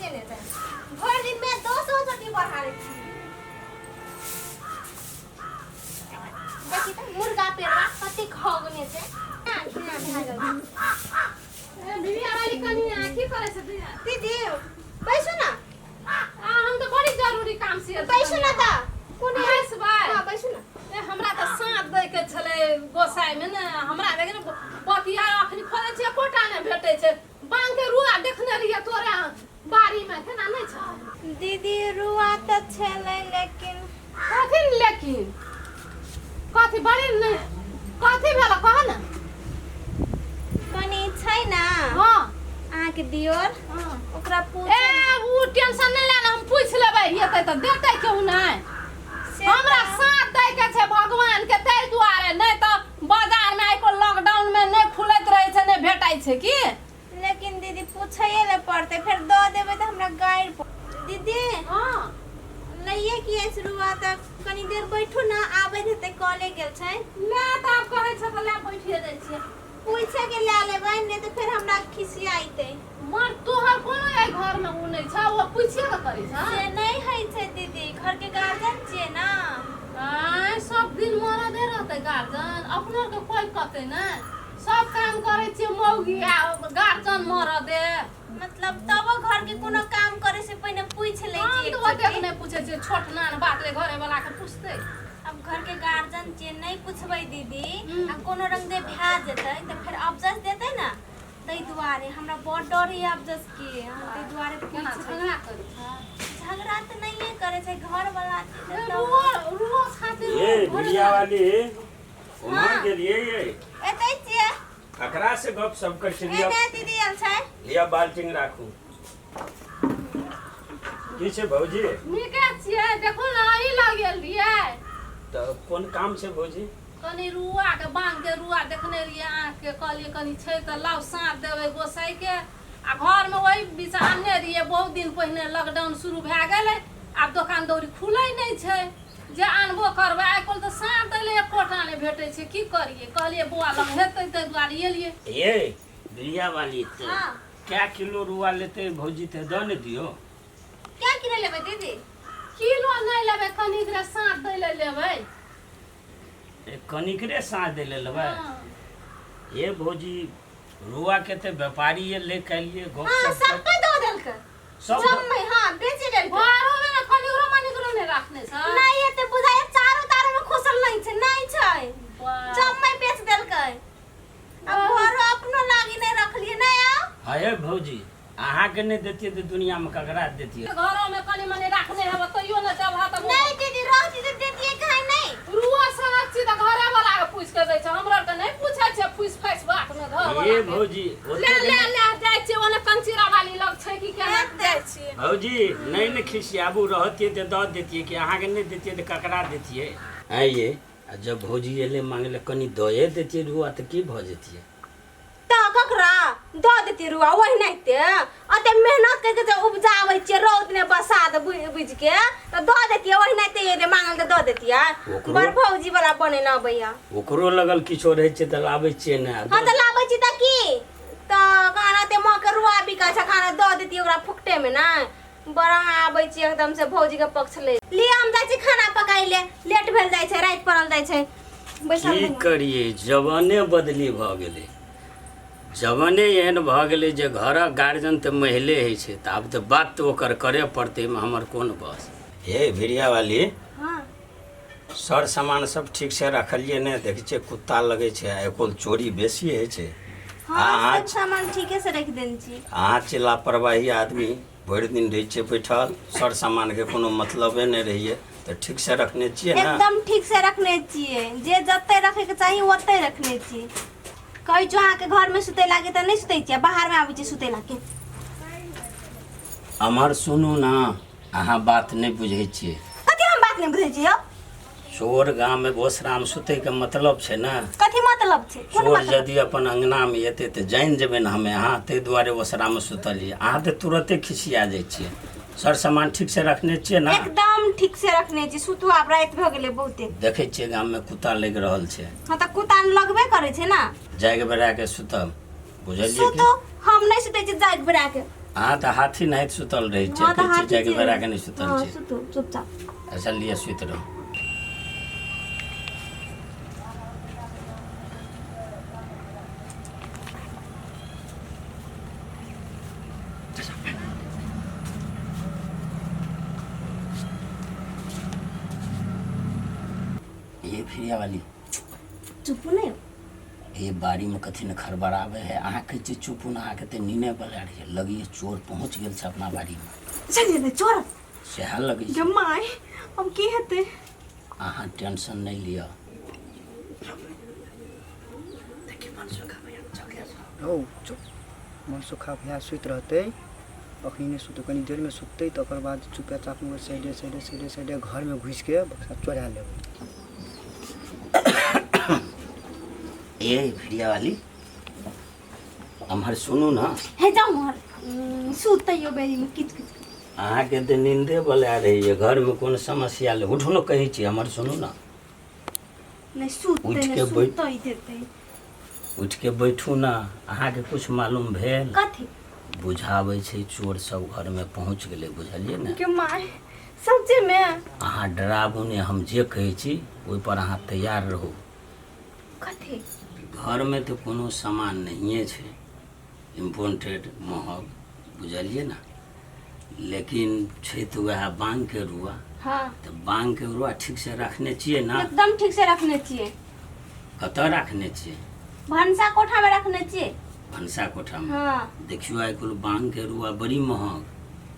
से नहि जाय भरि दिन में 200 चोटी बढ़ाबै छी। देखी तऽ मुर्गा पेड़वा कतेक खगने छै ना घिना भए गेल। ए, बिरिया वाली कनिया की करै छै बिरिया? दीदी बैसू ना। आ हम तऽ बड़ी जरूरी काम से बैसू ना तऽ कोन बैसबै? हाँ, बैसू ना। ए, हमरा तऽ साँझ दै के छलै गोसाई में ने। हमरा देख ने बतिया अखनी खोजै छियै, एकोटा नहि भेटै छै। बांग के रुआ देखने रहियै तोरे बाड़ी में, केना नहि छै? दीदी, रुआ तऽ छलै लेकिन कथी ने लेकिन कथी बड़ी नहि कथी भेल कह ने। कनी छै ना। हाँ। अहाँके दियोर। हाँ। ओकरा पूछ। ए, उ टेंशन नहि ले, हम पूछि लेबै, हेतै तऽ देतै केहू नहि। से हमरा तऽ- साथ दै के छै भगवान के, ताहि दुआरे नहि तऽ बाजार में आइ काल्हि लॉकडाउन में नहि खुलैत रहै छै, नहि भेटै छै की। लेकिन दीदी, पूछैए ले पड़तै, फेर दऽ देबै तऽ हमरा गारि दीदी। हाँ। लइए की अछि रुआ? तऽ कनी देर बैठू ने, आबैत हेतै, कॉले गेल छै। ले तऽ आब कहै छै तऽ ले बैठिए जाइ छियै। पूछे के लए लेबै, नहि तऽ फेर हमरा खिसियाइतै। मर तोहर कोनो एहि घर में उ नहि छै, ओ पूछिए के करै छै। से नहि होइ छै दीदी, घर के गार्जियन छियै ने। आँय, सब दिन मरदे रहतै गार्जन? अपनो के कोइ कहतै ने? सब काम करै छियै मौगी आ गार्जन मरदे। मतलब तबो घर के कोनो काम करे से पहिने पूछ लै हम छियै तऽ ओतेक एकचोटी। नहि पूछै छियै, छोट नान बात ले घरे वाला के पूछतै। अब घर के गार्जियन छियै, नहि पूछबै दीदी हम्म। आ कोनो रंग दे भए जेतै तऽ फेर अफजस देतै ने, ताहि दुआरे हमरा बड़ डर होइए अफजस के, हम ताहि दुआरे केना पूछबै। झगड़ा करै छै? झगड़ा तऽ नहिए करै छै घर वाला। रुओ रुओ खातिर ये भिड़िया वाली उम्हर हाँ। गेलियै ये? एतै छियै। ककरा से गप सब करै छलियै? एने दीदी आयल छै। लिअ, बाल्टीन राखू। की छै भौजी? नीके छियै। देखू ने, अहीं लग गेल रहियै। तऽ कोन काम छै भौजी? कनी रुआ के, बांग के रुआ देखने रहियै अहाँके, कहलियै कनी छै तऽ लाउ, साँझ देबै गोसाई के। आ घरमे ओहि बीच आनने रहियै बहुत दिन पहिने, लॉकडाउन शुरू भए गेलै, आब दोकान दौरी खुलै नहि छै जे आनबो करबै। आइ काल्हि तऽ साँझ दै लए एकोटा नहि भेटै छै, की करियै? कहलियै बौआ लग हेतै, ताहि दुआरे एलियै। ये बिरिया वाली तऽ हाँ। क्या किलो रुआ लेतै भौजी तऽ दऽ ने दियौ। क्या किलो लेबै दीदी? किलो नहि लेबै, कनिक रे साँझ दै लए लेबै। ए, कनिकरे साँझ दै लए लेबै? हाँ। ये भौजी, रुआ के तऽ व्यापारी ये ले के एलियै गप हाँ। सप कर- सबके दऽ देलकै। सब जम्मे, हाँ, बेची देलकै। घरोमे ने कनिकरो मनिकरो नहि राखने छै। नहि एते बुझाइ, चारो तारो में खोसल नहि छै, नहि छै। वाह। जम्मे बेच देलकै। अब घरो अपनो लागी नहि रखलियै नहि आउ। हाँ ये भौजी, अहाँके नहि देतियै तऽ दुनियामे ककरा देतियै? घरोमे कनि मनि राखने हेबऽ तैयो नहि देबह तऽ नहीं दीदी, रहती तऽ देतियै, काहे नहीं? रुआ सनक छी तऽ घरे वाला के पूछि के दै छै, हमरा आरके नहि पूछै छै फुसि फासि बात मे घर वाला ये के। भौजी ले ओतेक ले नहि- ले जाइ छियै, ओने कंचीरा वाली लग छै कि केना जाइ छियै। भौजी, नहि ने खिसियाबू, रहतियै तऽ दऽ देतियै कि अहाँके नहि देतियै तऽ ककरा देतियै? आँय ये, आ जब भौजी एलै मांगे लए, कनि दए देतियै रुआ तऽ की भऽ जेतियै? तऽ ककरा दऽ देती रुआ? ओहिनाहिते अते मेहनत करके जे उपजाबै छियै, रौद ने बसात बुझि के तऽ दऽ देतियै ओहिनाहिते? एले मांगल तऽ दऽ देतियै? ओकरो- बड़ भौजी वाला बने न अबैया। ओकरो लगल किछो रहै छै तऽ लाबै छियै ने। हाँ, तऽ लाबै छी तऽ की तऽ खाना ते माँ के रुआ बिका छै, खाना दऽ देतियै ओकरा फुकटे में ना। बड़ा आबै छी एकदम से भौजी के पक्ष ले लिअ। हम जाइ छी खाना पकाइ ले, लेट भेल जाइ छै, राति पड़ल जाइ छै, बैसल की रहू। करियै, जवाने बदली भऽ गेलै। जवाने एहन भऽ गेलै जे घरक गार्जियन तऽ मैले होइ छै, तऽ आब तऽ बात तऽ ओकर करए पड़तै, एहिमे हमर कोन बस। हे भिड़िया वाली। हाँ। सर सामान सब ठीक से रखलियै ने? देखै छियै कुत्ता लगै छै आ एको चोरी बेसी होइ छै। हाँ। अहाँ सब सामान ठीके से रख देने छी। अहाँ छी लापरवाही आदमी, भरि दिन रहै छियै बैठल, सर सामानके कोनो मतलबे नहि रहैए, तऽ ठीक से रखने छियै ने? एकदम ठीक से रखने छियै, जे जते रखे के चाही ओते रखने छियै। कहै छौ अहाँके घर में सुतै लागे तऽ नहि सुतै छियै, बाहर में आबै छियै सुतै लागे। अमर, सुनू ने, अहाँ बात नहि बुझै छियै। कथी हम बात नहि बुझै छियै यौ? चोर गाममे गोसराम सुतैके मतलब छै ने। कथी मतलब छै? कोन चोर मतलब? यदि अपन अङ्गनामे एतै तऽ जानि जेबै ने हमे अहाँ, ताहि दुआरे ओसरामे सुतलियै। अहाँ तऽ तुरते खिसिया जाइ छियै। सर सामान ठीक से रखने छियै ने? एकदम ठीक से रखने छी। सुतू आब, राति भऽ गेलै बहुते। देखै छियै गाममे कुत्ता लागि रहल छै। हाँ, तऽ कुत्ता लगबे करै छै ने। जागि बेराके सुतब, बुझलियै कि? सुतू, हम नहि सुतै छी जागि बेरा के। अहाँ तऽ हाथी नाहित सुतल रहै छियै। हँ, तऽ कहै छियै हाथी जाके छियै। बेरा के नहि सुतल हँ छै। सुतू चुपचाप। अच्छा लिअ, सुति रहू। ये फिरिया वाली। चुप नहि। ये बाड़ी में कथी ने खड़बड़ाबै है। अहाँ कहै छियै चुप ने, अहाँके तऽ नीने बला रहै। लगैए चोर पहुँच गेल छै अपना बाड़ी में। चलि जेतै चोर? सएह लगै छै। गे माय, अब की हेतै? अहाँ टेंशन नहि लिअ। हौ चुप, मनसुखा भैया सुति रहतै। अखनी नहि सुतै, कनी देरमे सुततै, तकर बाद चुपे चाप साइडे साइडे साइडे साइडे घरमे घुसिके बक्सा चोरा लेबै। ए भिड़िया वाली, अम्हर सुनू ने। हे जाउ मोहर सुतैयो बेरीमे किच किच। अहाँके तऽ नींदे बला रहैए। घरमे कोनो समस्या ले उठू ने, कहै छी, हमर सुनू ने। नहि सुतै। उठि नहि के बैठ- सुतै देतै। उठि के बैठू ने। अहाँके कुछ मालूम भेल? कथी? बुझाबै छै चोर सब घरमे पहुँच गेलै, बुझलियै ने? गे माय, सच्चे में? अहाँ डराबू ने। हम जे कहै छी ओहिपर अहाँ तैयार रहू। कथी? घरमे तऽ कोनो सामान नहिए छै इम्पोर्टेड महग, बुझलियै ने? लेकिन छै तऽ वएह बाँगके रुआ। हाँ। तऽ बाँगके रुआ ठीकसँ रखने छियै ने? एकदम ठीक से रखने छियै। कतऽ रखने छियै? भनसा कोठा में रखने छियै। भनसा कोठामे? हाँ। देखियौ, आइ काल्हि बाँगके रुआ बड़ी महग।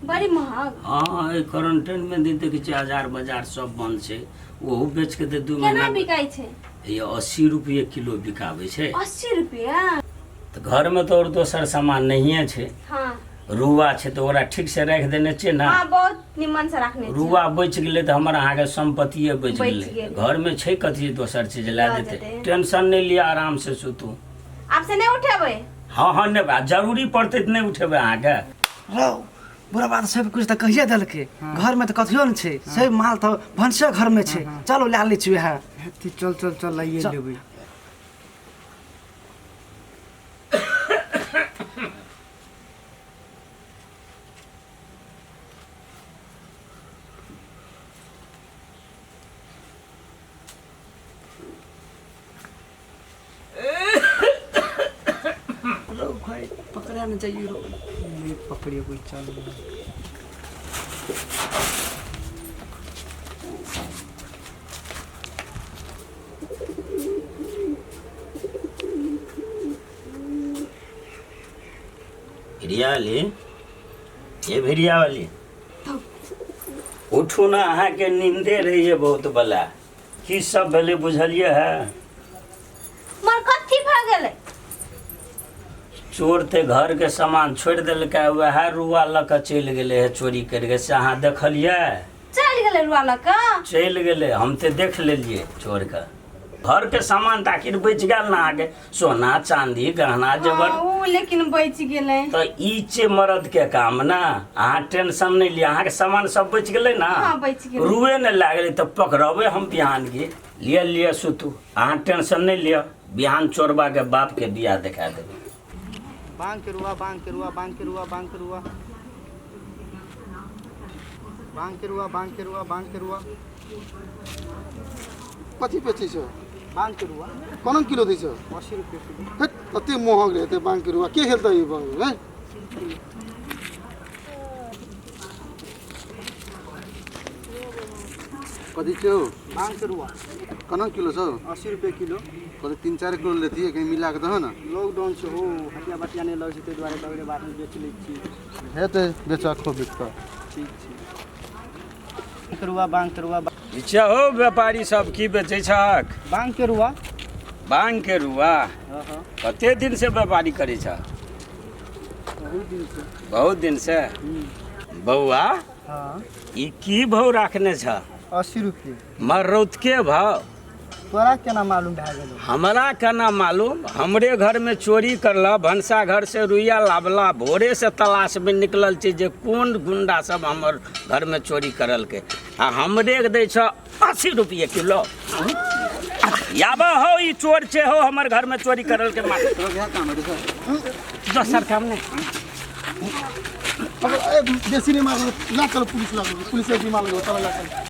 बड़ी महग? हँ, एहि क्वारंटाइनमे दिन देखै छियै हजार बाजार सब बंद छै, ओहो बेच के तऽ 2 केना महीना। बिकाइ छै? ये 80 रुपये किलो बिकाबै छै। 80 रुपया? तऽ घरमे तऽ आओर दोसर सामान नहिए छै। हाँ। रुआ छै तऽ ओकरा ठीक से राखि देने छियै ने? हाँ, बहुत निमन से रखने छियै। रुआ बचि गेलै तऽ हमर अहाँके सम्पत्तिए बचि बचि गेलै। गेलै। घरमे छै कथी दोसर चीज लए लऽ जेतै? जेतै। टेंशन नहि लिअ, आराम से सुतू। आब से नहि उठेबै। हँ हँ, नहि, आ जरूरी पड़तै तऽ नहि उठेबै अहाँके। रौ बुढ़बा तऽ सब कुछ तऽ कहिए देलकै, घरमे तऽ कथियो नहि छै, सब माल तऽ भनसे घरमे छै। चलो लए लै छी वएह। हेतै, चल चल चल, लाइए चल। लेबै। रौ भाइ, पकड़ा नहि जाइए रौ। नहि पकड़ेबै, चल। भिड़िया वाली, ये भिड़िया वाली, उठू ने। अहाँके नींदे रहिए बहुत बला। की सब भेलै बुझलियै है? मर कथी भऽ गेलै? चोर ते घर के सामान छोड़ि देलकै, वएह रुआ लऽ कऽ चलि गेलै है चोरी करिके। से अहाँ देखलियै? चलि गेलै रुआ लऽ कऽ? चलि गेलै, हम तऽ देख लेलियै चोरके। घरके सामान तऽ आखिर बचि गेल ने, अहाँके सोना चांदी गहना जेवर। हाँ, उ लेकिन बचि गेलै। तऽ ई छै मर्द के काम ने। अहाँ टेंशन नहि लिअ, अहाँके सामान सब बचि गेलै ने? हाँ, बचि गेलै। रुए नहि लागलै तऽ पकड़बै हम बिहान के। लिअ लिअ, सुतू, अहाँ टेंशन नहि लिअ। बिहान चोरबा के बाप के बियाह देखा देबै। बांग के रुआ, बांग के रुआ, बांग के रुआ, बांग के रुआ, बांग के रुआ, बांग के रुआ, बांग के रुआ। कथी बेचै छौ? बांग के रुआ। कोना किलो दै छौ? 80 रुपये किलो। हेट, कते महग रहै बांग के रुआ, के खेलतै ई बांग हैं? कथी छौ? बांग के रुआ। कोना किलो छौ? 80 रुपये किलो। कहले 3-4 किलो लेतियै, कहीं मिला के दहो ने। लॉकडाउन छै हो, हटिया बटिया नहि लगै छै, ताहि दुआरे दौड़े बाटमे बेच लै छी। हेतै, बेचा खूब बिकतौ। ठीक छै। बांग के रुआ, बांग के रुआ। अच्छा हो व्यापारी सब, की बेचै छहक? बांग के रुआ। बांग के रुआ? हाँ हाँ। कते दिन से व्यापारी करै छ? बहुत दिन से। बहुत दिन से। बौआ, हाँ। ई की भाव राखने छ? 80 रुपये। मरौत के भाव? तोरा केना मालूम भए गेलो? हमरा केना मालूम? हमरे घर में चोरी करला, भनसा घर से रुइया लाबला। भोरे से तलाश में निकलल छी जे कोन गुंडा सब हमर घर में चोरी करलकै, आ हमरे के दै छ 80 रुपये किलो। याबा हो, ई चोर छै हो, हमर घर में चोरी करलकै। मार। तोरा इएह काम है सर? दोसर काम नहि। ए बेसी नहीं मार ला चलो पुलिस ला, पुलिस के मार लो, चलो ला चलो।